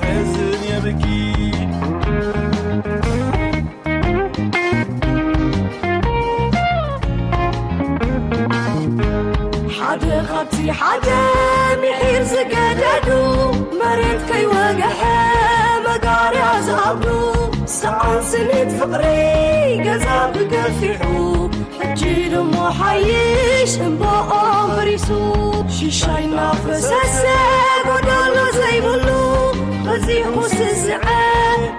ሕዝን የብኪ። ሓደ ካብቲ ሓደ ምሒር ዝገደዱ፣ መሬት ከይወግሐ መጋርያ ዝኣብዱ፣ ሰዓን ስኒት ፍቕሪ ገዛ ብገፊሑ፣ ሕጂ ድሞ ሓይሽ እምባኦም ፈሪሱ፣ ሽሻይ እናፈሰሰ ጎደሎ ዘይብሉ፣ በዚሑ ስስዐ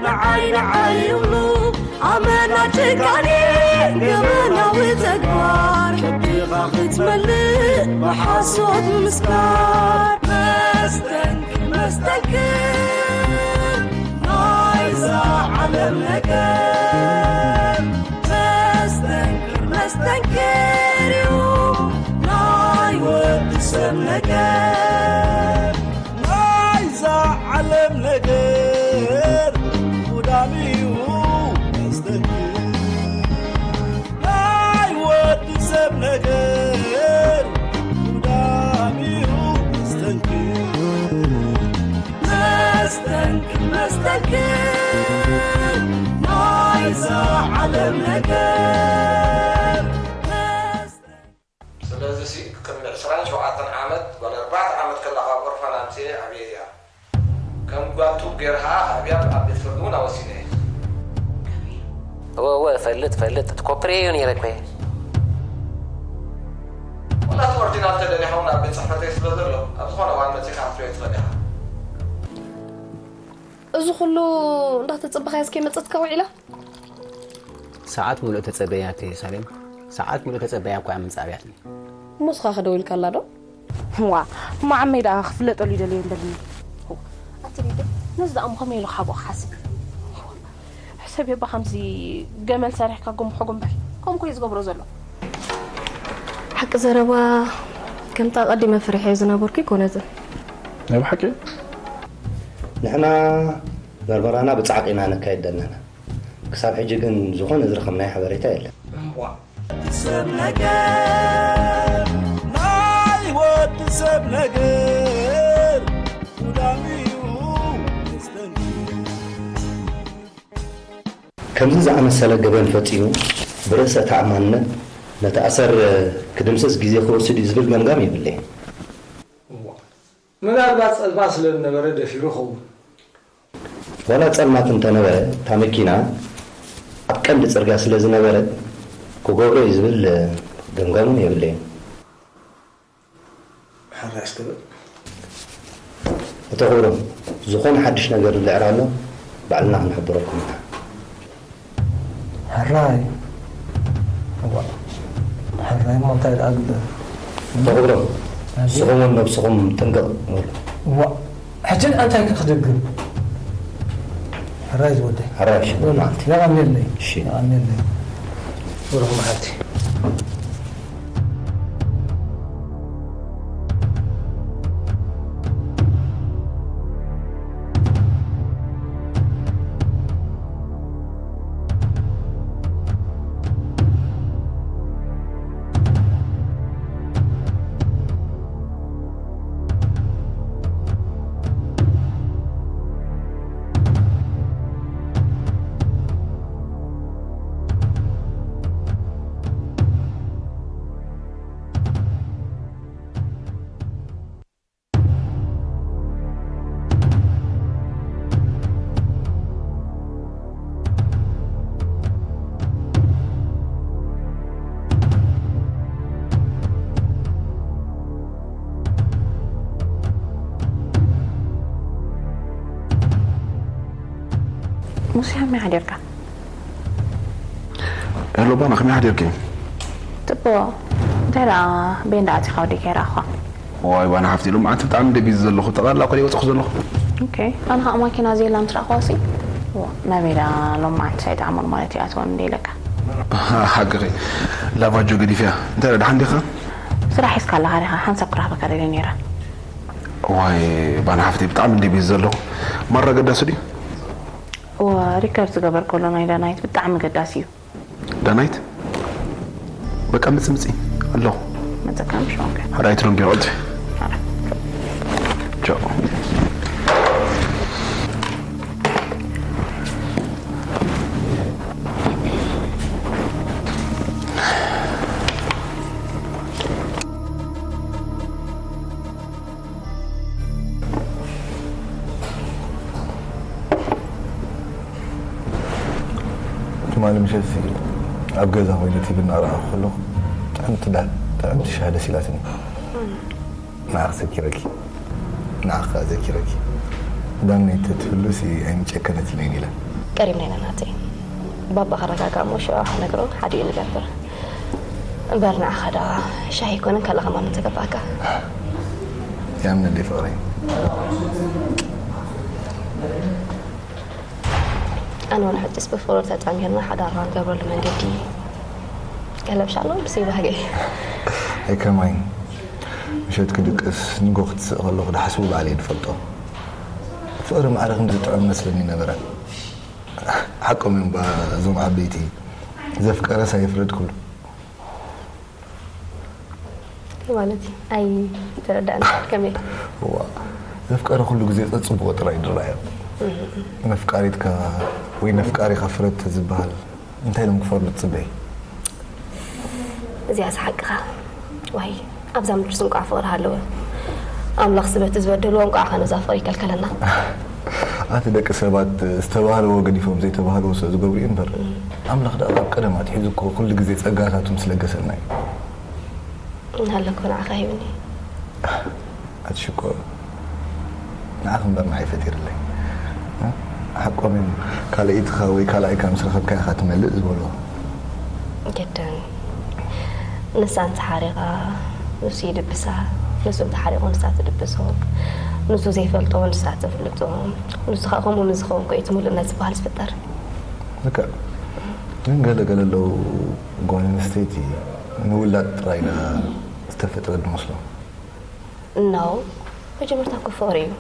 ንዓይ ንዓይ ይብሉ። ኣመና ጭካኔ ገበናዊ ተግባር፣ ከብድኻ ክትመልእ ብሓሶት ምስካር። መስተንክር መስተንክር ናይዛ ዓለም ነገር፣ መስተንክር መስተንክር እዩ ናይ ወዲ ሰብ ነገር። ናይዛ ዓለም ነገር ጉዳም እዩ መስተንክር። ናይ ወዲ ሰብ ነገር ጉዳም እዩ መስተንክር። መስተንክር መስተንክር ናይዛ ዓለም ነገር። ስለዚ ሲ ቅድሚ ዕስራን ሸውዓተን ዓመት ጓል ኣርባዕተ ዓመት ከላ ካብ ኦርፋን ኣምፅኤ ኣብየያ። ከም ጓል ጡብ ገይረ ከዓ ኣብያ ኣብ ቤት ፍርዲ እውን ኣወሲነ እየ። እወ እወ እፈልጥ እፈልጥ እቲ ኮፕሬ እዩ ነይረ እኮ። ዋላ እቲ ኦርጂናል ተደሊኻ እውን ኣብ ቤት ፅሕፈተይ ስለ ዘሎ ኣብ ዝኾነ እዋን መፂኻ ክትሪኦ ትኽእል ኢኻ። እዚ ኩሉ እንዳተጸበኻያ እስከ መጸትካ ውዒላ? ሰዓት ሙሉእ ተጸበያ ኣቲ ሳሌም። ሰዓት ሙሉእ ተጸበያ እኳ እያ ምምጻእ ኣብያትኒ። እሞ እስኻ ከ ደዊልካላ ዶ? ዋ እሞ ዓመይ ደኣ ክፍለጠሉ ይደልዮ ይንበልኒ። ኣቲ ሪዶ ነዚ ደኣ እሞ ከመይ ኢሉ ክሃብኦ ክሓስብ እዩ? ሕሰብ እባ ከምዚ ገመል ሰሪሕካ ጉምሑ ጉምብሕ ከምኡ እኮ እዩ ዝገብሮ ዘሎ። ሓቂ ዘረባ ከምታ ኣቐዲመ ፈሪሐዮ ዝነበርኩ ኣይኮነትን። ናይ ብሓቂ ንሕና መርመራና ብጻዕቒ ኢና ነካይድ ዘለና። ክሳብ ሕጂ ግን ዝኾነ ዝረኸብናዮ ሓበሬታ የለን። ሰብ ነገር ናይ ወዲ ሰብ ነገር ጉዳም እዩ መስተንክር። ከምዚ ዝኣመሰለ ገበን ፈጺሙ ብርእሰ ተኣማንነት ነቲ ኣሰር ክድምስስ ግዜ ክወስድ እዩ ዝብል ገምጋም የብለይን። ምናልባት ጸልማት ስለ ዝነበረ ደፊሩ ይኸውን። ዋላ ጸልማት እንተነበረ እታ መኪና ኣብ ቀንዲ ጽርግያ ስለ ዝነበረት ክገብሮ እዩ ዝብል ገምጋም እውን የብለይን። ሕራይ እስከ በል። ኣቶ ክብሮም፣ ዝኾነ ሓድሽ ነገር ዝልዕል ኣሎ ባዕልና ክንሕብረኩም ኢና። ሕራይ እዋ ሕራይ እሞ እንታይ ደኣ ግበር። ኣቶ ክብሮም፣ ንስኹም እውን ነብስኹም ጥንቅቕ በሉ። እዋ ሕጂ እንታይ ክድግም? ሕራይ ዝወደይ። ሕራይ እሺ፣ መዓልቲ። የቐንየለይ። እሺ። የቐንየለይ። ብሩኽ መዓልቲ። ሙሴ ከመይ ሓዲርካ? ሄሎ ባና ከመይ ሓዲርኪ? ጽቡቕ። እንታይ ደኣ በይን ደኣ ኣቲኻ ወዲካ ይረኣኹ። ዋይ ባና ሓፍቲ ሎማዓንቲ ብጣዕሚ እንደ ቢዚ ዘለኹ ጠቕላላ እኮ ወፅኹ ዘለኹ። ኦኬ ኣነ ከዓ ማኪና ዘየላ ምስ ረኣኹዋ ሲ ናበይ ደኣ ሎማዓንቲ ሳይጣዕሙን ማለት ይኣትወን እንደ ኢለካ። ሓቅኺ ላቫጆ ገዲፍያ እንታይ ደኣ ደሓን ዲኻ? ስራሕ ሒዝካ ኣለኻ ዲኻ ሓንሳብ ክረኽበካ ደልየ ነይረ። ዋይ ባና ሓፍቲ ብጣዕሚ እንደ ቢዚ ዘለኹ ማራ ገዳሲ ድዩ? እወ ሪከርድ ዝገበርኩሉ ናይ ዳናይት ብጣዕሚ ገዳሲ እዩ። ዳናይት በቃ ምጽ ምጺ ኣለኹ። መጸካ ምሽ ኦኬ። ሓራይት ሮም ቢሮት ቻው። ትማሊ ምሸት ኣብ ገዛ ኮይነ ቲቪ እናረኣኹ ከለኹ ጥዕምቲ ዳ- ጥዕምቲ ሻሂ ደስ ኢላትኒ። ንዓኺ ዘኪረኪ፣ ንዓኺ ከኣ ዘኪረኪ። ዳነይ ተትህሉሲ ኣይምጨከነትለይን ኢለ። ቀሪብና ኢና ናተይ። ባባ ክረጋጋእ እሞ ሽዑ ክነግሮ ሓዲኡ ንገብር። እምበር ንዓኻ ደኣ ሻሂ ኣይኮነን ካልእ ከማን እንተገባእካ። ያምነለይ ፍቕረይ። ኣነ እውን ሕጅስ ብፍቕሪ ተጣሚርና ሓዳርና ንገብረሉ መንገዲ ገለብሻ ኣሎ ምስ ይባህገ። ኣይከማይን። ምሸት ክድቅስ ንጎ ክትስእ ከለኹ ድሓስቡ ባዕለይ ድፈልጦ። ፍቕሪ ማዕረ ክንዲ ዝጥዕም መስለኒ ነበረ። ሓቆም እዮም እባ እዞም ዓበይቲ፣ ዘፍቀረስ ኣይፍረድ ክብሉ። ማለት እዩ ኣይተረዳእን ከመይ? እዋ፣ ዘፍቀረ ኩሉ ግዜ ጸጽብቆ ጥራይ ድረኣዮ። ነፍቃሪትካ ወይ ነፍቃሪኻ ፍረድ ተዝበሃል እንታይ ኢሎም ክፈርዱ ትጽበይ? እዚኣስ ሓቅኻ። ዋይ፣ ኣብዛ ምድርስ እንቋዕ ፍቕሪ ሃለወ። ኣምላኽ ስበቲ ዝበደልዎ እንቋዕ ኸ ነዛ ፍቕሪ ይከልከለና። ኣቲ ደቂ ሰባት ዝተባህልዎ ገዲፎም ዘይተባህልዎ ስለ ዝገብሩ እዩ እምበር፣ ኣምላኽ ደኣ ካብ ቀደም ኣትሒዙ እኮ ኩሉ ግዜ ጸጋታቱ ምስ ለገሰና እዩ። እናሃለኩ ንዓኻ ሂብኒ። ኣቲ ሽኮር፣ ንዓኺ እምበር ንዓይ ፈጢርለይ። ሓቆም እዮም፣ ካልኣይትኻ ወይ ካልኣይካ ምስ ረኸብካ ኢኻ ትመልእ ዝበልዎ። ግድን። ንሳ እንተሓሪቓ ንሱ ይድብሳ፣ ንሱ እንተሓሪቑ ንሳ ትድብሶ፣ ንሱ ዘይፈልጦ ንሳ ተፍልጦ። ንሱ ከዓ ከምኡ ምስ ዝኸውን እኮ እዩ እቲ ምሉእነት ዝበሃል ዝፍጠር። ልክዕ። ግን ገለ ገለ ኣለዉ፣ ጓል ኣንስተይቲ ንውላድ ጥራይ ኢላ ዝተፈጥረት ዝመስሎም። No፣ መጀመርታ እኮ ፍቕሪ እዩ።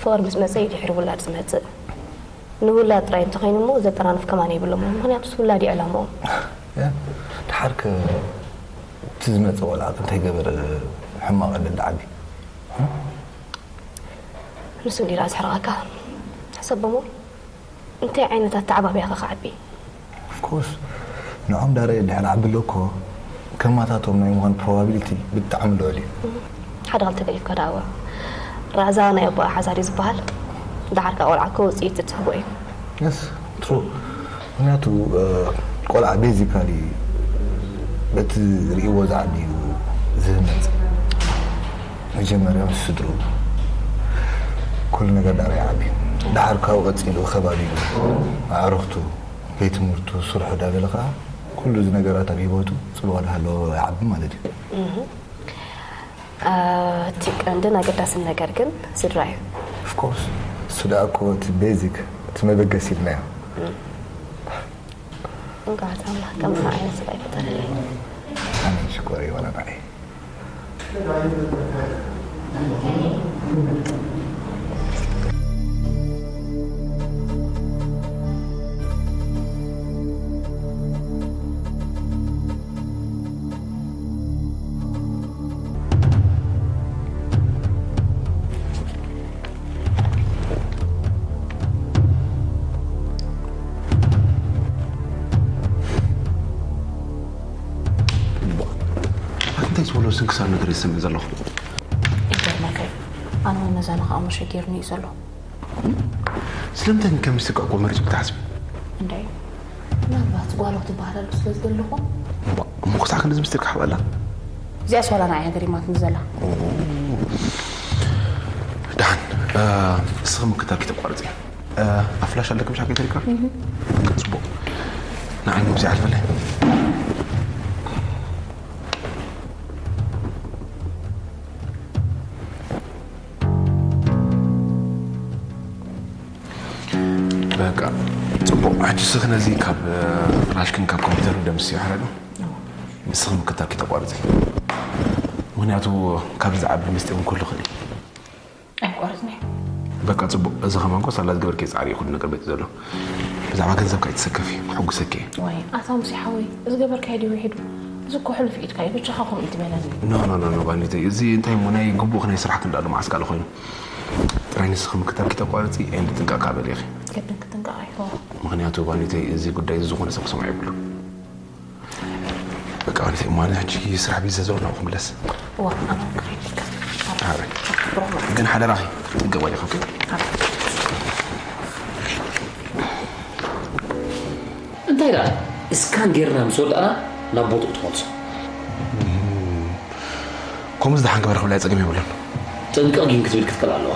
ፍቕሪ ምስ መጸ እዩ ድሕሪ ውላድ ዝመጽእ። ንውላድ ጥራይ እንተኾይኑ እሞ ዘጠራንፍ ከማን የብሎም። ምኽንያቱስ ውላድ እዩ ዕላምኦም። ያ፣ ደሓርከ እቲ ዝመጸ ቆልዓ ከ እንታይ ገበረ ሕማቕ ዕድል ድዓቢ? ንሱ እንዲላ ዝሕርቐካ። ሕሰቦሞ እንታይ ዓይነት ኣተዓባብያ ከ ክዓቢ? Of course፣ ንዖም ዳረ ድሕር ዓቢ ኣሎ እኮ ከማታቶም ናይ ምዃን probability ብጣዕሚ ልዑል እዩ። ሓደ ክልተ ገዲፍካ ደኣዋ ራዛ ናይ ኣቦኣ ሓዛር እዩ ዝበሃል። ደሓርካ ቆልዓ እኮ ውፅኢት እትህቦ እዩ። Yes፣ true። ምክንያቱ እ፣ ቆልዓ basically በቲ ዝርእይዎ ዝዓብዩ ዝህነፅ። መጀመርያ ምስ ስድሩ ኩሉ ነገር ዳራ ይዓቢ። ደሓር ካብኡ ቀፂሉ ከባቢኡ፣ ኣዕርኽቱ፣ ቤት ትምህርቱ፣ ስርሑ ዳበለ ከዓ ኩሉ እዚ ነገራት ኣብ ህይወቱ ፅልዋ ዳሃለዎ ይዓቢ ማለት እዩ። እቲ ቀንድን ኣገዳስን ነገር ግን ስድራ እዩ። Of course፣ እሱ ደኣ እኮ እቲ basic፣ እቲ መበገሲ ኢልናዮ። እንኳዕ ኣምላኽ ከምዚ ዓይነት ሰብ ኣይፈጠረለይ። ኣሜን ሽኮር ይበላ ንዓይ። እንታይ ዝበሎ ስንክሳር ነገር ይሰምዕ ዘለኹ? ይገርመካ እዩ። ኣነ እውን ነዛ ንኸኣሞ ሸጊርኒ እዩ ዘሎ። ስለምንታይ ግን ከም ሚስትር ቋንቋ መሪጽኩ ትሓስቢ? እንድዒ፣ ምናልባት ጓል ክትበሃል ኣሉ ስለ ዝደለኹ። እሞ ክሳዕ ክንድዚ ሚስጢር ክሓብኣላ? እዚኣስ ዋላ ንዓይ ገሪማትኒ ዘላ። ደሓን፣ እስኺ ምክታል ክተቋርጺ። ኣብ ፍላሽ ኣለኪ ምሽ ኣከይ ተሪካ? ጽቡቕ። ንዓይ ንብዚ ዓልፈለይ። በቃ ጽቡቕ። ሕጂ እስኺ ነዚ ካብ ፍላሽክን ካብ ኮምፒውተርን ደምስዮ። ሓራዶ ንስኺ ምክታል ክተቋርጺ። ምኽንያቱ ካብ ዝዓቢ ምስጢር እውን ክህሉ ይኽእል እዩ። ኣይቋርጽን እየ። በቃ ጽቡቕ። እዚ ከማን ኮ ሳላ ዝገበርክዮ ጻዕሪ እዩ ኩሉ ነገር በቲ ዘሎ። ብዛዕባ ገንዘብካ ኣይትሰከፊ፣ ክሕጉሰኪ እየ። ዋይ ኣታ ሙሴ ሓወይ፣ እዚ ገበርካዮ ድዩ ውሒዱ? እዚ እኮ ሕሉፍ ኢድካ እዩ፣ ብቻኻ ከምኡ ኢትበለኒ። ኖ ኖ ኖ ኖ ባኒተይ፣ እዚ እንታይ እሞ ናይ ግቡእክ ናይ ስራሕክ እንዳኣሉ መዓስ ካልእ ኮይኑ። ጥራይ ንስኺ ምክታል ክተቋርጺ ኤንድ ጥንቃቕ በሊ ኢኺ። ግድን ክጥንቀቕ እየ። ምኽንያቱ ባኒተይ፣ እዚ ጉዳይ እዚ ዝኾነ ሰብ ክሰምዖ የብሉ። በቃ ባኒተይ፣ እሞ ኣነ ሕጂ ስራሕ ቢዘ ዘሎ ናብኡ ክምለስ። እዋ ኣነ እውን ክኸይድ እየ። ኣረ። ግን ሓደራኺ ጥንቀቕ በሊ ኢኺ። ኣረ። እንተ ኢላ እስካን ጌርና ምስ ወዳእና ናብ ቦትኡ ትመልሶ። ከምዚ ደሓን ክበርኽብላ ጸገም የብሉን። ጥንቅቕ ግን ክትብል ክትክእል ኣለዋ።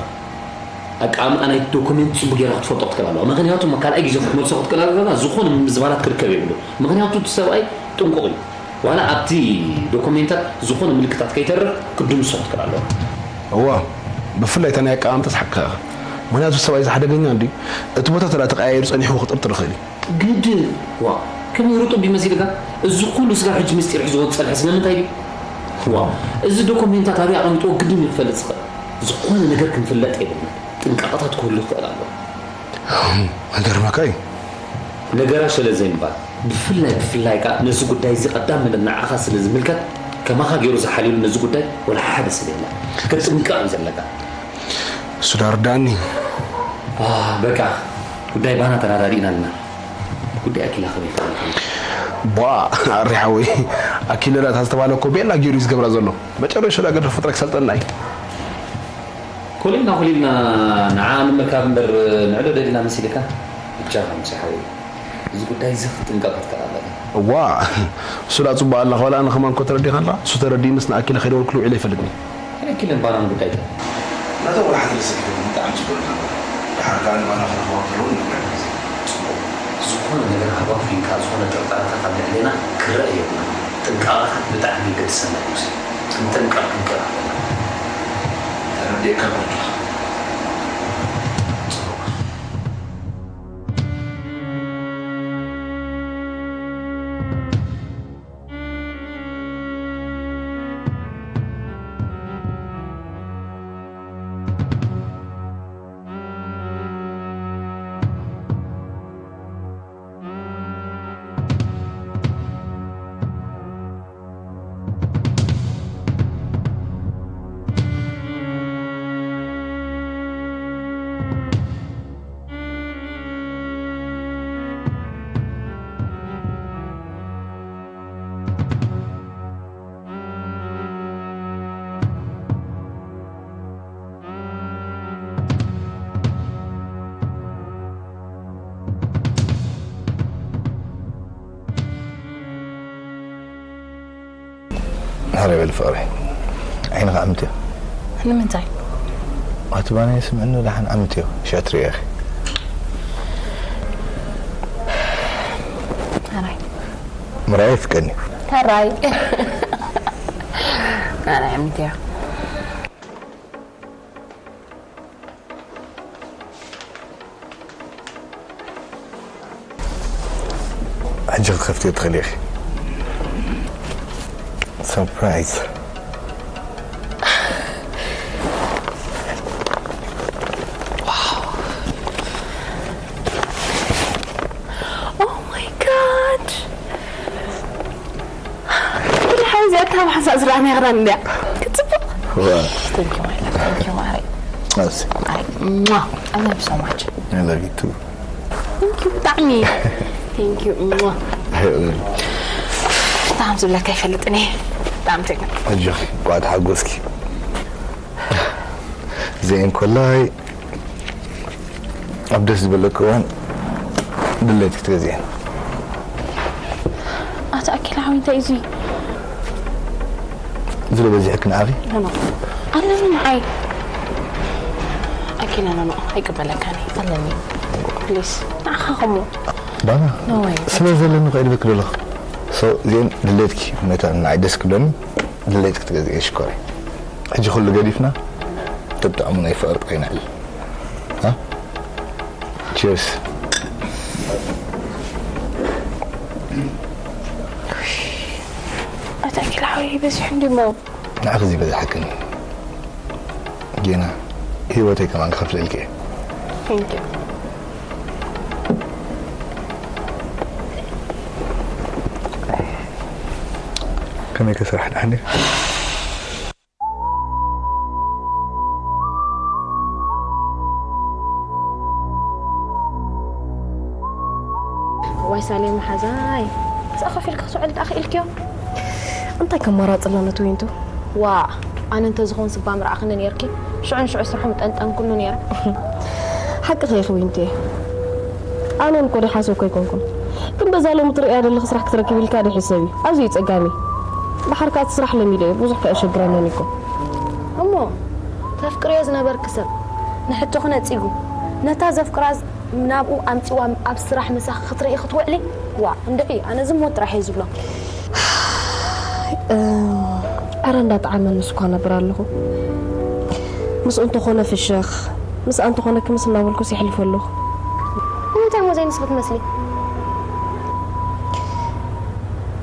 ኣቃምጣ ናይ ዶኩሜንት ጽቡቅ ጌራ ክትፈልጦ ክትክእል ኣለዋ። ምክንያቱ ካልኣይ ግዜ ክትመልሶ ክትክእል ኣለዋ። ዝኾነ ምምዝባላት ክርከብ የብሉ። ምክንያቱ እቲ ሰብኣይ ጥንቁቕ እዩ። ዋላ ኣብቲ ዶኩሜንታት ዝኾነ ምልክታት ከይተርፍ ክትድምሶ ክትክእል ኣለዋ። እዋ ብፍላይ እታ ናይ ኣቀማምጣ ሓቅኻ። ምክንያቱ ሰብኣይ ዝሓደገኛ እንዲ እቲ ቦታ ተዳ ተቀያየሩ ጸኒሑ ክጥርጥር ይኽእል እዩ። ግድን ዋ ከመይ ሩጡብ ይመሲልካ? እዚ ኩሉ ስጋብ ሕጂ ምስጢር ሒዝዎ ዝጸንሐ ስለምንታይ ድዩ? ዋ እዚ ዶኮሜንታት ኣበይ ኣቐሚጥዎ ግድን እዩ ክፈልጥ ዝኽእል። ዝኾነ ነገር ክንፍለጥ የብልና። ጥንቃቐታት ክህሉ ይኽእል ኣሎ። ኣገርመካ እዩ። ነገራ ሸለ ዘይምባል ብፍላይ ብፍላይ ከኣ ነዚ ጉዳይ እዚ ቀዳምነት ንዓኻ ስለ ዝምልከት ከማኻ ገይሩ ዝሓልየሉ ነዚ ጉዳይ ወላ ሓደ ሰብ የለን። ክትጥንቀቕ እዩ ዘለካ። እሱ ዳርዳኒ በቃ ጉዳይ ባና ተራዳዲእና ኣለና። ጉዳይ ኣኪላ ከመይ ተረዲእካ? ቧ ኣሪ ሓወይ ኣኪለላ እታ ዝተባለ እኮ ቤላ ገይሩ እዩ ዝገብራ ዘሎ። መጨረሻ ዳ ገድሪ ፍጥረ ክሰልጠና እዩ። ኮሊልና ኮሊልና ንዓ ንምርካብ እምበር ንዕዶ ደሊና መሲልካ? ብጃኻ ሙሴ ሓወይ እዚ ጉዳይ እዚ ክትጥንቀቕ ክትከኣል ኣለካ። እዋ እሱ ዳ ጽቡቕ ኣላ ኸላ ኣነ ኸማን እኮ ተረዲኻ ኣለኻ። እሱ ተረዲእንስ ንኣኪለ ከይደወልኩሉ ውዒለ ኣይፈልጥን እየ። ኣይክልን ባናን ጉዳይ ከ? ነታ ወላሓት ርእሲ ክህብ ብጣዕሚ ጽቡቕ ነበር። ድሓር ከኣ ንባና ክረኽባ ከለዉ ንነግራ ግዜ። ጽቡቕ። ዝኾነ ነገር ሃባ ኮይንካ ዝኾነ ጥርጣረታት ኣብ ልዕሌና ክረአ የብሉን። ጥንቃቐኻ ብጣዕሚ የገድሰና እዩ ሙሴ። ክንጥንቀቕ ክንክእል ኣለና። ተረዲእካ በጃኻ። ሃረ በል ፍቕረይ ዓይንኻ ዓምትዮ። ንምንታይ? ኣቲ ባናይ ስምዕኒ ደሓን ዓምትዮ ሽዑ ትርእዮ ኢኺ። ሕራይ ምርኣይ ፍቀኒ። ሕራይ ኣነ ዓምትዮ። ሕጂ ክትከፍትዮ ትኽእሊ ኢኺ። ሰርፕራይዝ። Oh my god! ብልሓዊ እዚኣ ካብ ሓንሳእ ዝረኣናያ ክዳን እንድያ ክትፅብቕ። Thank you my love, thank you ማረይ። Nice. I love you so much. I love you too. Thank you ብጣዕሚ thank you እሞ ብጣዕሚ ዝብለካ ይፈልጥን እየ ብጣዕሚ ትግርም ኣጆኺ እንኳዕ ተሓጎስኪ እዚአን ኮላይ ኣብ ደስ ዝበለኪ እዋን ድሌት ክትገዝእን ኣቶ ኣኪል ሓወይ እንታይ እዩ እዙይ ዝለ በዚሕኪ ንዓኺ ኣለኒ ንዓይ ኣኪለ ኖኖ ኣይቅበለካኒ ኣለኒ ፕሊስ ንዓኻ ከምኡ ባና ስለ ዘለኒ ከይድበክ ደለኹ እዚአን ድሌትኪ መታን ንዓይ ደስ ክብለኒ ድሌት ክትገዝእ ሽኮረ ሕጂ ኩሉ ገዲፍና ተብጣዕሙ ናይ ፍቅር ኮይና ቸርስ ኣታ ኪላዊ በዚሑ እንዲሞ ንዓኺ ዝበዝሓክን ጌና ህይወተይ ከማን ክኸፍለልኪ እየ ከመይ ከስራሕ ድሓን ዋይ ሳሌ መሓዛይ እዛ ከፊልካ ክትውዕል ደኣ ክኢልክዮ እንታይ ከማራፂ ኣሎ ነቲ ዊንቱ ዋ ኣነ እንተዝኸውን ስባ ምረኣኽኒ ነይርኪ ሽዑ ንሽዑ ስርሑ ምጠንጠንኩሉ ነይረ ሓቅኺ ኢኺ ዊንቱየ ኣነ ንኮዲ ሓሰብኩ ኣይኮንኩን ግን በዛ ሎሚ ትርእያ ዘለኺ ስራሕ ክትረክብ ኢልካ ዶ ሕሰብ እዩ? ኣዝዩ ጸጋሚ። ደሓር ከኣ እቲ ስራሕ ለሚዶ እዩ፣ ብዙሕ ከኣ የሸግረንን እኮ። እሞ ተፍቅርዮ ዝነበርኪ ሰብ ንሕቶኺ ነጺጉ፣ ነታ ዘፍቅራ ናብኡ ኣምጺዋ ኣብ ስራሕ ምሳኺ ክትርኢ ክትውዕሊ? ዋእ፣ እንድዒ፣ ኣነ እዚ ሞት ጥራሕ እየ ዝብሎ። እም፣ ዕረ እንዳጠዓመኒ እኳ ነብር ኣለኹ። ምስኡ እንተኾነ ፍሽኽ፣ ምስኣ እንተኾነ ክምስ እናበልኩስ የሕልፎ ኣለኹ። ንምንታይ እሞ ዘይምስሊ ትመስሊ?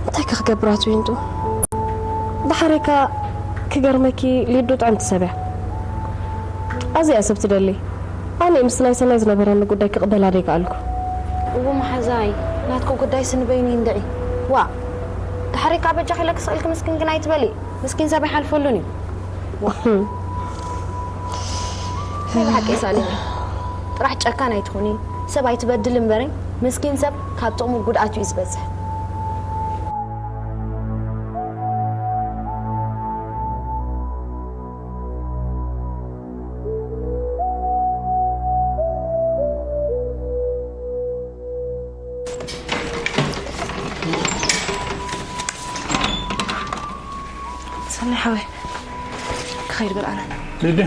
እንታይ ከ ክገብራት ዊንጡ? ደሓረካ ክገርመኪ ሊዱ ጥዕምቲ ሰብ እያ። ኣዝያ ሰብ ትደሊ። ኣነ ምስቲ ናይ ሰናይ ዝነበረኒ ጉዳይ ክቕበላ ዘይከኣልኩ። እዎ መሓዛይ፣ ናትኩ ጉዳይ ስንበይኒ እንድዒ። ዋእ፣ ደሓረካ በጃኺ ኢለ ክስቕልኪ ምስኪን ግን ኣይትበሊ። ምስኪን ሰብ ኣይሓልፈሉን እዩ። ዋ። ናይ ብሓቂ የሳልኒ። ጥራሕ ጨካን ኣይትኹኒ። ሰብ ኣይትበድል እምበረይ፣ ምስኪን ሰብ ካብ ጥቕሙ ጉድኣቱ እዩ ዝበዝሕ። ሰናይ ሓወይ፣ ክኸይድ በል ኣነ። ሊዲ፣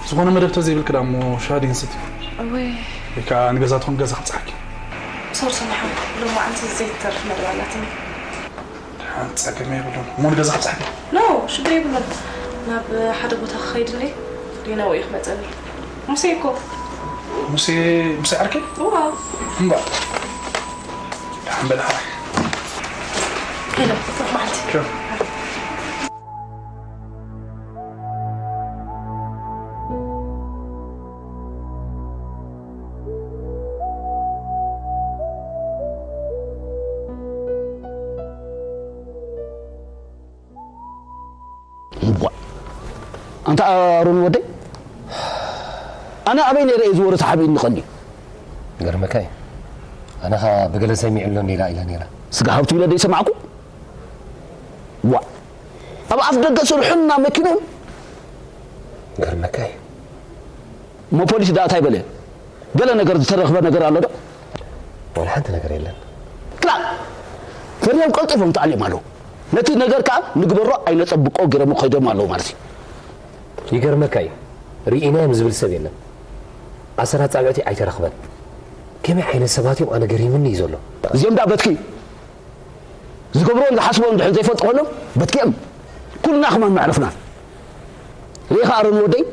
ዝኾነ መደብ ተዘይብልኪ ደኣ እሞ ሻሂ ድንስቲ። እወ። ወይ ከዓ ንገዛ ትኾን ገዛ ክብጽሓኪ። ሶሪ ሰናይ ሓወይ፣ ሎማዓንቲ ዘይትተርፍ መደብ ኣላትኒ። ደሓን፣ ጸገም የብሉን። እሞ ንገዛ ክብጽሓኪ? ኖ፣ ሽግር የብሉን። ናብ ሓደ ቦታ ክኸይድ እየ። ሊናዊ እዩ ክመጸኒ። ሙሴ እኮ። ሙሴ፣ ሙሴ ዓርከይ? እዋ። እምባ። ደሓን በል ሓራይ። ሄሎ፣ ሩሕ መዓልቲ። ሹር። እዋ። ኣንታ ኣሮን ወደይ፣ ኣነ ኣበይ ነይረ እየ ዝወረ ተሓቢእኒ ቀንዩ? ገርመካ እዩ። ኣነ ኸኣ ብገለ ሰሚዑ ኣሎ ነይራ ኢለ ነይረ። ስጋ ሃብቱ ኢለ ደይሰማዕኩ? ዋ። ኣብ ኣፍ ደገ ስርሑ እናመኪኑ? ገርመካ እዩ። እሞ ፖሊስ ደኣ እንታይ በለ? ገለ ነገር ዝተረኽበ ነገር ኣሎ ዶ? ዋላ ሓንቲ ነገር የለን። ክላእ! ፈሪሆም ቀልጢፎም ተኣልዮም ኣለዉ። ነቲ ነገር ከኣ ንግበሮ ኣይነጸብቆ ገይሮም ከይዶም ኣለዉ ማለት እዩ። ይገርመካ እዩ። ርኢናዮም ዝብል ሰብ የለን። ኣሰር ኣጻብዕቲ ኣይተረኽበን። ከመይ ዓይነት ሰባት እዮም ኣነ ገሪምኒ እዩ ዘሎ። እዚኦም ደኣ በትኪ ዝገብርዎን ዝሓስብዎን እንድሕር ዘይፈልጡ ኮይኖም በትኪኦም ኩልና ከማን መዕረፍና። ርኢኻ ኣሮን ወደይ፣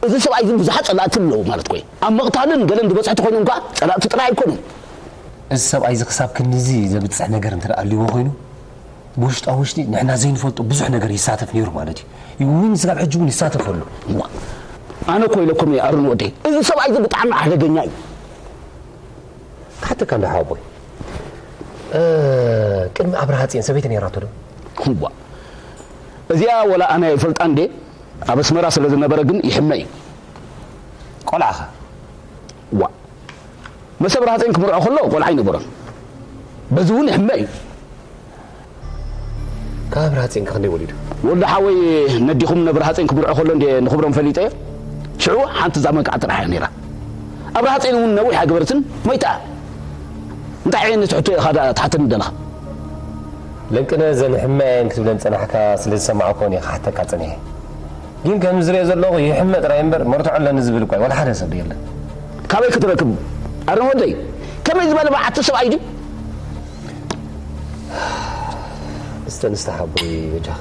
እዚ ሰብኣይ እዚ ብዙሓት ጸላእቲ ኣለዉ ማለት ኮይ። ኣብ ምቕታልን ገለን ዝበጽሑ ተኾይኖም ከኣ ጸላእቲ ጥራይ ኣይኮኑን። እዚ ሰብኣይ እዚ ክሳብ ክንድዚ ዘብጽሕ ነገር እንተ ደኣ ኣልይዎ ኮይኑ፣ ብውሽጣ ውሽጢ ንሕና ዘይንፈልጦ ብዙሕ ነገር ይሳተፍ ነይሩ ማለት እዩ። እውን ስጋብ ሕጂ እውን ይሳተፍ ኣሎ። እዋ፣ ኣነ እኮ ኢለኩም እየ ኣሮን ወደይ፣ እዚ ሰብኣይ እዚ ብጣዕሚ ሓደገኛ እዩ። ክሓተካ እንዳ ሓወቦይ፣ እ፣ ቅድሚ ኣብርሃ ጽዮን ሰበይቲ ነይራቶ ዶ? እዋ፣ እዚኣ ወላ ኣነ ይፈልጣ እንዴ፣ ኣብ ኣስመራ ስለ ዝነበረ ግን ይሕመ እዩ። ቆልዓኻ? ዋ፣ መሰብ ራህፀይን ክምርዖ ከሎ ቆልዓ ኣይነበሮን። በዚ እውን ይሕመ እዩ። ካብ ራህፀይን ክንደይ ወሊዱ? ወዲ ሓወይ ነዲኹም ነብሪ ሃፀይን ክምርዖ ከሎ እንዴ ንኽብሮም ፈሊጠ። ሽዑ ሓንቲ እዛ መንቃዕ ጥራሕ እያ ነይራ። ኣብ ራህፀይን እውን ነዊሕ ኣይገበረትን፣ ሞይታ። እንታይ ዓይነት ሕቶ ኢኻ ደኣ ትሓተኒ ዘለኻ? ለንቅነ እዘን ሕመ እየን ክትብለን ጸናሕካ ስለ ዝሰማዕኩ እየ ክሓተካ ጸኒሐ። ግን ከም ዝሪኦ ዘለኹ ይሕመ ጥራይ እምበር መርትዖ ኣለኒ ዝብል እኳ ዋላ ሓደ ሰብ የለን። ካበይ ክትረክብ? ኣረ ወደይ፣ ከመይ ዝበለ በዓቲ ሰብኣይ ድዩ? እስተ ንስተ ሓቦይ በጃኻ።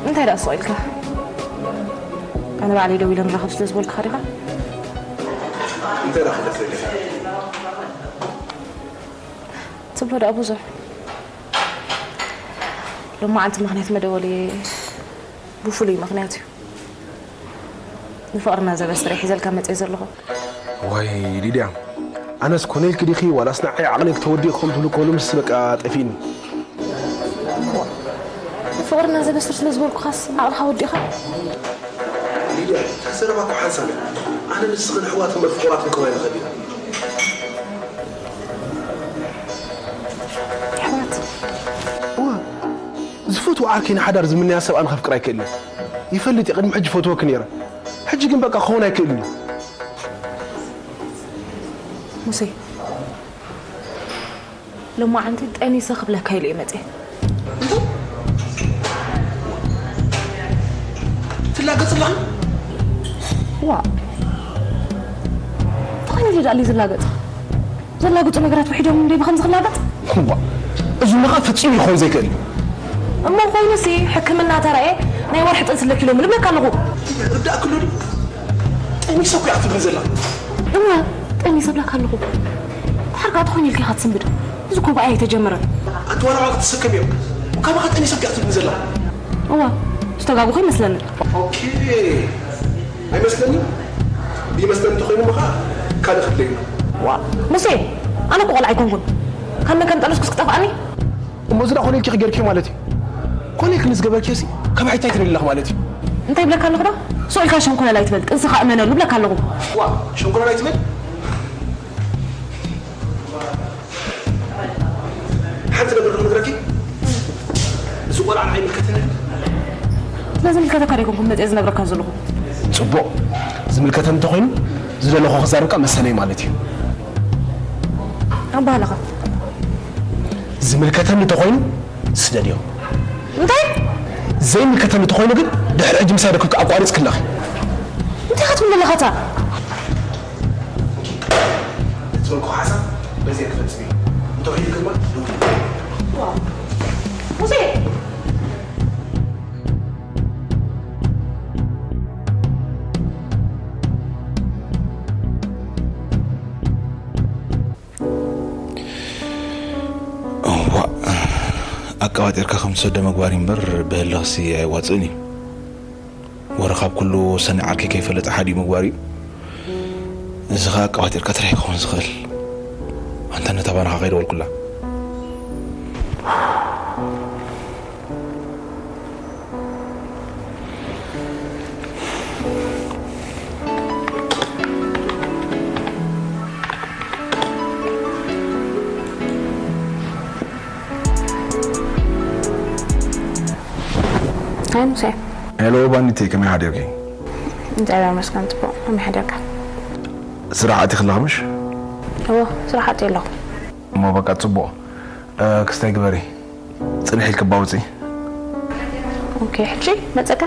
እንታይ ደኣ ስቕ ኢልካ? ኣነ ባዕለይ ደው ኢለ ንራኸብ ስለ ዝበልኩኻ ዲኻ? እንታይ ደኣ ክደፍእ ኢለ? ትብሎ ደኣ ብዙሕ። ሎማዓንቲ ምኽንያት መደወሊ ብፍሉይ ምኽንያት እዩ። ንፍቕርና ዘበስር እየ ሒዘልካ መፅየ ዘለኹ። ዋይ ሊድያ፣ ኣነስ ኮነ ኢልኪ ዲኺ ዋላስ ንዓይ ዓቕለይ ክተወዲእ ከም ትብሉ ኮኑ ምስ በቃ ጠፊእኒ። ፍቕርና ዘበስር ስለ ዝበልኩኻስ ዓቕልኻ ወዲእኻ? ሊድያ፣ እቲ ዘረባ እኮ ሓንሳብ እዩ። ኣነ ንስኽን ኣሕዋት እምበር ፍቑራት ክንከውን ኣይንኽእል ኢና። ኣሕዋት? እወ፣ ዝፈትዎ ዓርከይ ንሓዳር ዝምነያ ሰብኣን ከፍቅር ኣይክእልን። ይፈልጥ እየ፣ ቅድሚ ሕጂ ፈትወኪ ነይረ። ሕጂ ግን በቃ ክኸውን ኣይክእልን እዩ። ሙሴ፣ ሎማዓንቲ ጠኒሰ ክብለካ ኢለ እየ መፅየ። ትላገጽ ኣለኻ? ዋ፣ ተኸይለ ዳሊ ዝላገጽ ዘላግጹ ነገራት ውሒዶም እንደ ብኸም ዝኽላገጽ። ዋ፣ እዚ መኻ ፈጺሙ ይኸውን ዘይክእል እዩ። እሞ ኮይኑሲ ሕክምና ተራእየ ናይ ወርሒ ጥንሲ ኣለኪ ኢሎምኒ እብለካ ኣለኹ። ርዳእ ክሎ ድዩ? ጠኒሰ እኮ እያ ክትብል ዘላ። እወ፣ ጠኒሰ እብለካ ኣለኹ። ድሓር ከኣ ተኾይኑ ኢልካ ኢኻ ትስንብድ። እዚ እኮ ብኣይ ኣይተጀመረን። ኣንቲ ዋላ ዋላ ክትስከም እዮም። ካባኻ ጠኒሰ እኮ እያ ክትብል ዘላ። እወ፣ ዝተጋጉኹ ይመስለኒ። ኦኬ። ኣይመስለኒ። ይመስለኒ እንተኾይኑ እሞ ኸዓ ካልእ ክድለየና። ዋ፣ ሙሴ፣ ኣነ እኮ ቆልዓ ኣይኮንኩን። ካብ መን ከም ጠነስኩስ ክጠፍኣኒ? እሞ እዚ ደኣ ኮነ ኢልኪ ጌርኪዮ ማለት እዩ። ኮነ ኢልኪ ንዝገበርኪዮሲ ካብ ሕጂ እንታይ ትደልዪ ኣለኺ ማለት እዩ። እንታይ እብለካ ኣለኹ ዶ? ስቕ ኢልካ ሸንኮለል ኣይትበል፣ ጥንስኻ እመነሉ እብለካ ኣለኹ። ዋእ፣ ሸንኮለል ኣይትበል። ሓንቲ ነገር ዶ ክነግረኪ? እዚ ቆልዓ ንዓይ ኣይምልከተንን እዩ። ስለዚ ምልከተካ ዶ ኣይኮንኩን መፅየ ዝነግረካ ዘለኹ? ፅቡቕ። ዝምልከተኒ እንተኾይኑ ዝደለኹ ክዛረብ ከኣ መሰለይ ማለት እዩ። ኣባህለኻ ዝምልከተኒ እንተኾይኑ ስደድዮ። እንታይ? ዘይምልከተኒ እንተኾይኑ ግን ድሕሪ ሕጂ ምሳይ ርክብኪ ኣቋሪፅኪ ኣለኺ። እንታይ ኢኻ ትብል ዘለኻ ኣታ? እቲ ዝበልኩ ሓሳብ በዚኣ ክፈፅም እየ። እንተውሒዱ ግርማ ደውል። ሙሴ! እዋእ፣ ኣቀባጢርካ ከም ትሰዶ ምግባር እዩ እምበር ብህልኽሲ ኣየዋፅእን እዩ። ወረ ካብ ኩሉ ወሳኒ ዓርከይ ከይፈለጠ ሓዲኡ ምግባር እዩ። እዚ ኸዓ ኣቀባጢርካ ጥራሕ ክኸውን ዝኽእል። ኣንታ ነታ ባናኻ ከይደወልኩላ። ሃይ ሙሴ። ሄሎ ባኒተይ፣ ከመይ ሓዲርኪ? እግዚኣብሔር ይመስገን ጽቡቕ። ከመይ ሓዲርካ? ስራሕ ኣቲኺ ኣለኺ ምሽ? እወ፣ ስራሕ ኣትየ ኣለኹ። እሞ በቃ ጽቡቕ። እ፣ ክስታይ ግበሪ። ጽንሕ ኢልኪ እባ ውጺ። ኦኬ፣ ሕጂ መጸካ?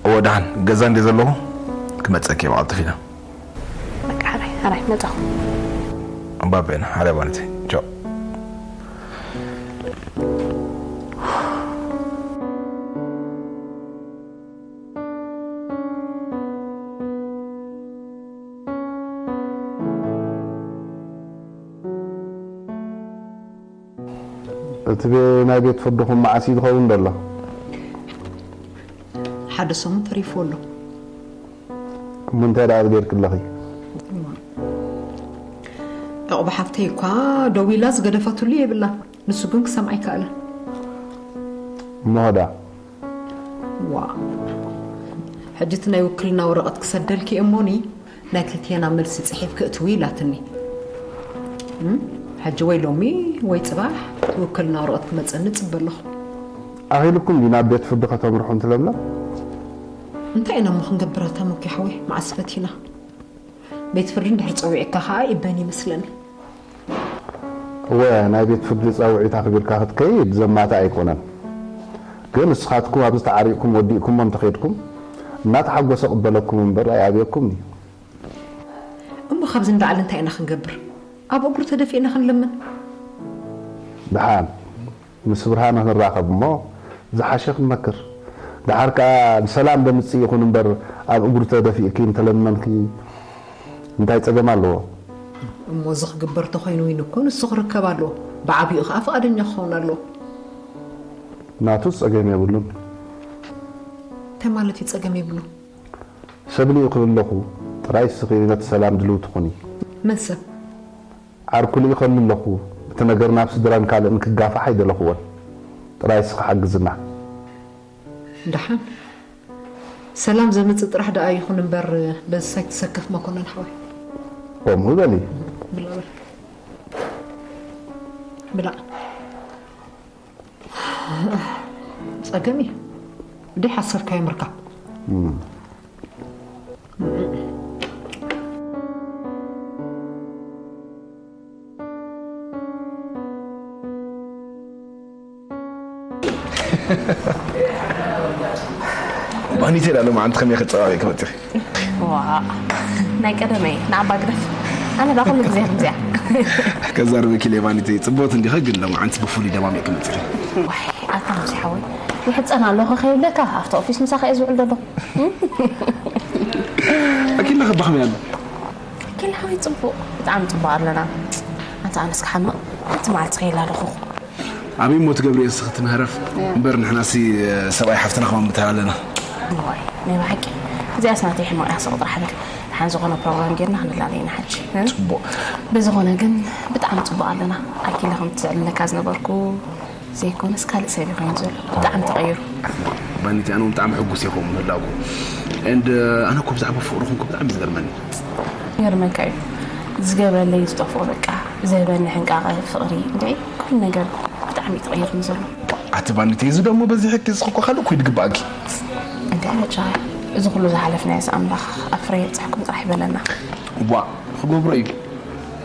እወ፣ ደሓን ገዛ እንድየ ዘለኹ ክመጸኪ እየ ብቐልጥፍ ኢለ። በቃ፣ ሕራይ፣ ሕራይ፣ መጻኹ። እምባ በይና፣ ሕራይ ባኒተይ። ቻው። እቲ ቤ-፣ ናይ ቤት ፍርድኹም መዓስ እዩ ዝኸውን ዘሎ? ሓደ ሰሙን ተሪፉ ኣሎ። እሞ እንታይ ደኣ ገይርኪ ኣለኺ? ዕቑባ ሓፍተይ እኳ ደው ኢላ ዝገደፈትሉ የብላን። ንሱ ግን ክሰምዓ ኣይከኣለን። እሞ ኸዳ? ዋእ፣ ሕጂ እቲ ናይ ውክልና ወረቐት ክሰደልኪ እየ እሞኒ፣ ናይ ክልቴና መልሲ ጽሒፍ ክእትዊ ኢላትኒ። እም፣ ሕጂ ወይ ሎሚ ወይ ጽባሕ ውክልና ወረቐት ክመጸኒ ጽበ ኣለኹ። ኣኺሉኩም ድዩ ናብ ቤት ፍርዲ ከተምርሑ እንተ ለምለም? እንታይ ኢና እሞ ክንገብር ኣታ መኪ ሓወይ፣ መዓስ ፈቲና? ቤት ፍርዲ እንድሕር ጸዊዕካ ኸኣ ይበን ይመስለኒ። እወ፣ ናይ ቤት ፍርዲ ጻውዒት ኣኽቢርካ ክትከይድ ዘማትእ ኣይኮነን። ግን ንስኻትኩም ኣብዚ ተዓሪቕኩም ወዲእኩሞ እንተኸድኩም እናተሓጎሰ ቅበለኩም እምበር ኣይኣብየኩምን እዩ። እሞ ካብዚ ንላዕሊ እንታይ ኢና ክንገብር? ኣብ እግሩ ተደፊእና ክንልምን? ደሓን ምስ ብርሃነ ክንራኸብ እሞ ዝሓሸ ክንመክር። ደሓር ከኣ ንሰላም ደምጽእ ይኹን እምበር ኣብ እግሩ ተደፊእኪ እንተለመንኪ እንታይ ጸገም ኣለዎ? እሞ እዚ ክግበር ተኾይኑ ኢኑ እኮ ንሱ ክርከብ ኣለዎ። ብዓቢኡ ከኣ ፍቓደኛ ክኸውን ኣለዎ። ናቱ ጸገም የብሉን። እንታይ ማለት እዩ ጸገም የብሉ? ሰብ ልኢኹ ኣለኹ፣ ጥራይ እስኺ ነቲ ሰላም ድልው ትኹኒ። መን ሰብ? ዓርኩ ልኢኸሉ ኣለኹ፣ እቲ ነገር ናብ ስድራን ካልእን ክጋፋሕ ኣይደለኹዎን። ጥራይ እስኺ ሓግዝና። ደሓን። ሰላም ዘምጽእ ጥራሕ ደኣ ይኹን እምበር፣ በዚ ሳይትሰከፍ መኮነን ሓወይ። ከምኡ በሊ። ብላ በል። ብላ። ጸገም እዩ። እንዲህ ሓሰብካዮ ምርካብ። ባኒቴ ዳሎ መዓንቲ ከመይ ክጸባበቂ መጺኺ? ዋ ናይ ቀደመይ ንዓባ ግደፍ ኣነ ዳ ኩሉ ግዜ ከምዚያ ከዛርበኪ ኢለ ባኒቴ ጽቡቕቲ እንዲኺ ግን ሎመዓንቲ ብፍሉይ ደማሚቕኪ መጺኺ። ዋይ ኣታ ሙሴ ሓወይ ይሕጸን ኣለኹ ከይብለካ ኣብቲ ኦፊስ ምሳኻ እየ ዝውዕል ዘለኹ። ኣኪላ ከባ ከመይ ኣሎ? ኣኪላ ሓወይ ጽቡቕ ብጣዕሚ ጽቡቕ ኣለና። ኣታ ኣነስ ክሓምቕ ሓንቲ መዓልቲ ከይላ ኣለኹ። ኣበይ እሞ ትገብርዮ ንስኺ እቲ መህረፍ እምበር ንሕናሲ ሰብኣይ ሓፍትና ከማን ምተላለና። እዋይ ናይ ብሓቂ እዚኣስ ናተይ ሕማቕ እያ ስቕ ጥራሕ በል። ደሓን ዝኾነ ፕሮግራም ጌርና ክንላለ ኢና ሕጂ። እ? ጽቡቕ። ብዝኾነ ግን ብጣዕሚ ጽቡቕ ኣለና። ኣኪለ ከምቲ ዝዕልለካ ዝነበርኩ ዘይኮነስ ካልእ ሰብ እዩ ኮይኑ ዘሎ። ብጣዕሚ ተቐይሩ። ባኒቲ ኣነ እውን ብጣዕሚ ሕጉስ እየ ከምኡ ምህላውኩም። And ኣነ እኮ ብዛዕባ ፍቕርኹም እኮ ብጣዕሚ እዩ ዝገርመኒ። ይገርመካ እዩ ዝገብረለይ ዝጠፍኦ በቃ። ዝህበኒ ሕንቃቐ ፍቕሪ እንድዒ ኩሉ ነገር ብጣዕሚ እዩ ተቐይሩ ዘሎ። ኣቲ ባኒተይ እዚ ደሞ በዚሕኪ እስኺ እኮ ካልእ እኮ እዩ ድግበኣኪ። እንድዒ በጃኻ እዚ ኩሉ ዝሓለፍናዮስ ኣምላኽ ኣብ ፍረ የብፅሕኩም ጥራሕ ይበለና። ዋእ ክገብሮ እዩ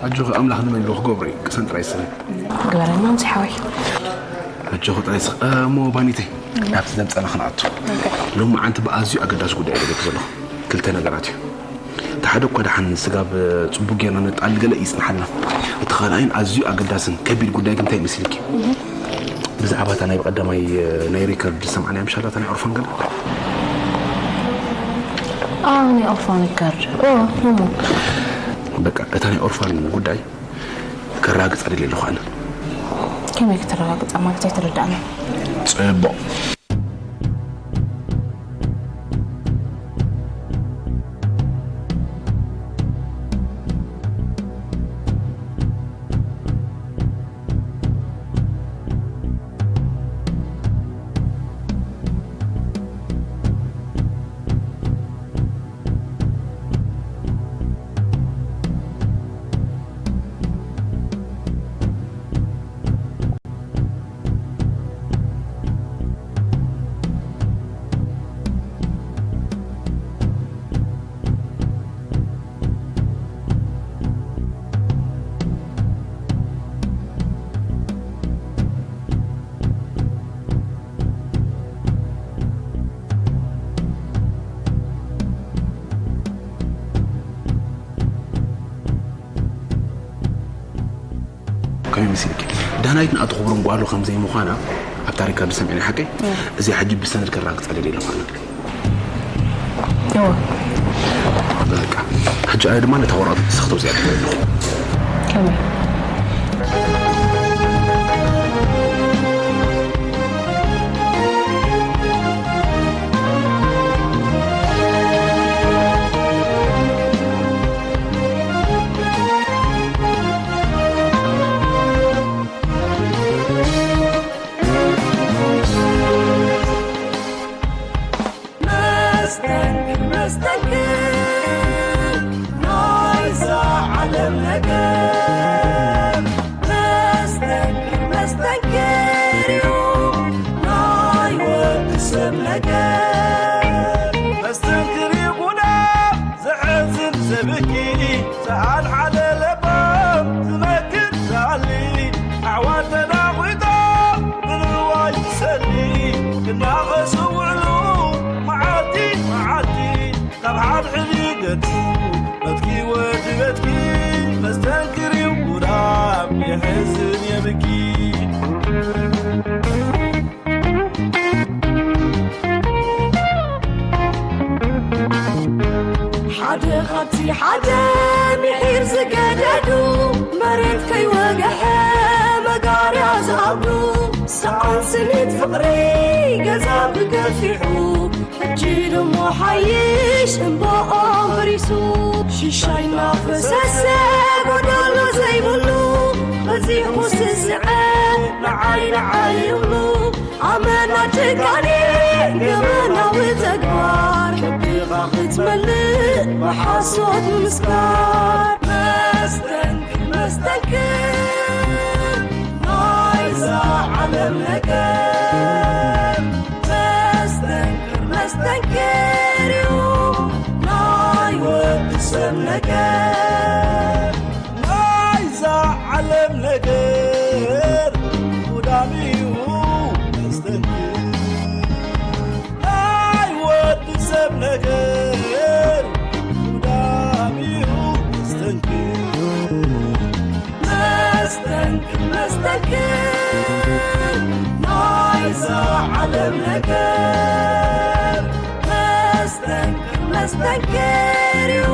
ኣጆኺ ኣምላኽ ንበይኑ ክገብሮ እዩ ቅሰን ጥራይ ስኺ። ግበረልና ሙሴ ሓወይ። ኣጆኺ ጥራይ ስኺ እሞ ባኒተይ ናብቲ ዘምፀና ክንኣቱ። ሎማዓንቲ ብኣዝዩ ኣገዳሲ ጉዳይ እየ ደልየኪ ዘለኹ ክልተ ነገራት እዩ። እቲ ሓደ እኳ ደሓን ስጋብ ጽቡቕ ጌርና ነጣል ገለ ይጽንሓልና። እቲ ካልኣይን ኣዝዩ ኣገዳስን ከቢድ ጉዳይ ግን እንታይ ይመስልኪ? ብዛዕባ እታ ናይ ብቐዳማይ ናይ ሪከርድ ዝሰማዕናያ ምሻላ እታ ናይ ኦርፋን ገለ? ኣዎ ናይ ኦርፋን ሪከርድ። ኦ እሞ። በቃ እታ ናይ ኦርፋን ጉዳይ ከራግጻ ደልየ ኣለኹ ኣነ። ከመይ ከተረጋግጻ ማለት ኣይተረድኣንን። ጽቡቕ። ከመይ መሲልኪ? ዳናይት ንኣቶ ክብሮም ጓሉ ከም ዘይምዃና ኣብ ታሪካ ዝሰምዕና ሓቀይ? እዚኣ ሕጂ ብሰነድ ከራግጻ ደልየ ኣለኹ ኣነ። እወ። በቃ ሕጂ ኣነ ድማ ነታ ወረቐት ንስኺ ተውፅያ ኣለኹ። ከመይ? መስተንክር መስተንክር ናይዛ ዓለም ነገር መስተንክር መስተንክር እዩ ናይ ወዲ ሰብ ነገር መስተንክር እዩ ጉዳ ዘሕዝን ዘብኪ ሰኣል ሓደ ለባም ዝመክር ዝኣሊ ኣሕዋት ተናጒቶም ንንዋይ ዝሰሊ ክናኸሱ ውዕሉ መዓልቲ መዓልቲ ካብ ሓድሕድ ይገድፉ በትኪ ወዲ በትኪ መስተንክር እዩ ጉዳም የሕዝን የብኪ እቲ ሓደ ምሒር ዝገደዱ፣ መሬት ከይወግሐ መጋርያ ዝኣብዱ፣ ሰኣን ስኒት ፍቕሪ ገዛ ብገፊሑ፣ ሕጂ ድሞ ሓይሽ እምባኦም ፈሪሱ። ሽሻይ እናፈሰሰ ጎደሎ ዘይብሉ፣ በዚሑ ስስዐ ንዓይ ንዓይ ይብሉ። ኣመና ጭካኔ ገበናዊ ተግባር፣ ከብድኻ ክትመልእ ብሓሶት ምስካር። መስተንክር፣ መስተንክር ናይዛ ዓለም ነገር፣ መስተንክር፣ መስተንክር እዩ ናይ ወዲ ሰብ ነገር። ናይዛ ዓለም ነገር ውዳሚ እዩ መስተንክር። ናይ ወዲ ሰብ ነገር ውዳሚ እዩ መስተንክር። መስተንክር፣ መስተንክር ናይዛ ዓለም ነገር፣ መስተንክር፣ መስተንክር እዩ።